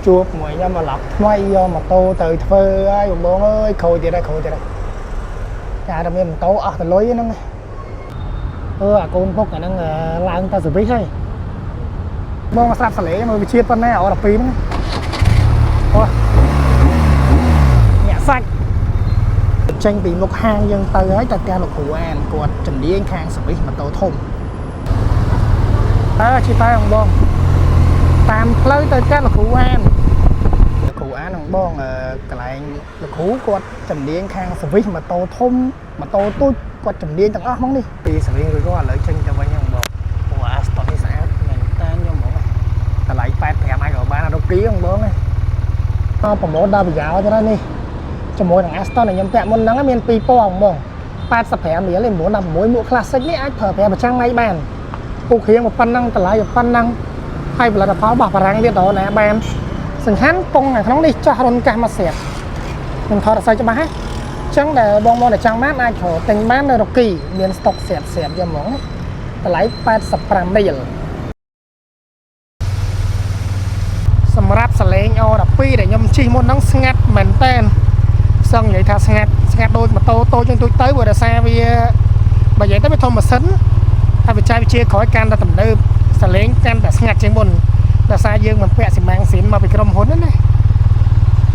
ជួបមួយខ្ញុំមកឡប់ថ្មីយកម៉ូតូទៅធ្វើហើយបងបងអើយខូចទៀតហើយខូចទៀតហើយចាតែមានម៉ូតូអស់ទៅលុយហ្នឹងអឺអាកូនពុកអាហ្នឹងឡើងទៅ service ហើយបងស្រាប់សលេមើលវិជាតិប៉ុណ្ណាអ12ហ្នឹងអូញាក់សាច់ចេញពីមុខហាងយើងទៅហើយតែផ្ទះលោកគ្រូអានគាត់ជំនាញខាង service ម៉ូតូធំតើជីតែបងបងតាមផ្លូវទៅផ្ទះលោកគ្រូអានលោកគ្រូអាននឹងបងកន្លែងលោកគ្រូគាត់ជំនាញខាង service ម៉ូតូធំម៉ូតូទូចគាត់ជំនាញទាំងអស់ហ្មងនេះពី service រួចរាល់ឥឡូវចេញទៅវិញហ្នឹងបងអូ Aston នេះស្អាតមែនតើខ្ញុំហ្មងតម្លៃ85អាចក៏បានអត់ពីហ្នឹងបងណាមក promote ដល់ប្រយោជន៍ទៅនេះជាមួយនឹង Aston ដែលខ្ញុំពាក់មុនហ្នឹងមានពីរពណ៌បង85រៀលឯ916មួក classic នេះអាចប្រើប្រាស់ប្រចាំថ្ងៃបានពូក្រៀងប៉ុណ្ណឹងតម្លៃប៉ុណ្ណឹងហើយផលិតផលរបស់បារាំងទៀតដល់ណាបានសំខាន់ពងនៅក្នុងនេះចាស់រុនកាសមកស្រាប់ខ្ញុំថតអត់សូវច្បាស់ទេអញ្ចឹងដែលបងមកដែលចង់បានអាចរកទិញបាននៅរ៉ូគីមានស្តុកស្រាប់ស្រាប់យកហ្មងតម្លៃ85រៀលសម្រាប់សលេង O12 ដែលខ្ញុំជិះមុនហ្នឹងស្ងាត់មែនតែនសឹងនិយាយថាស្ងាត់ស្ងាត់ដូចម៉ូតូតូចជាងទូចទៅព្រោះដោយសារវាបើនិយាយទៅវាធំម៉ាស៊ីនហើយបច្ចេកវិទ្យាក្រោយកាន់តែទំនើបសលេងកាន់តែស្ងាត់ជាងមុនដោយសារយើងមិនពាក់ស៊ីម៉ាំងស៊ីនមកពីក្រុមហ៊ុនណា។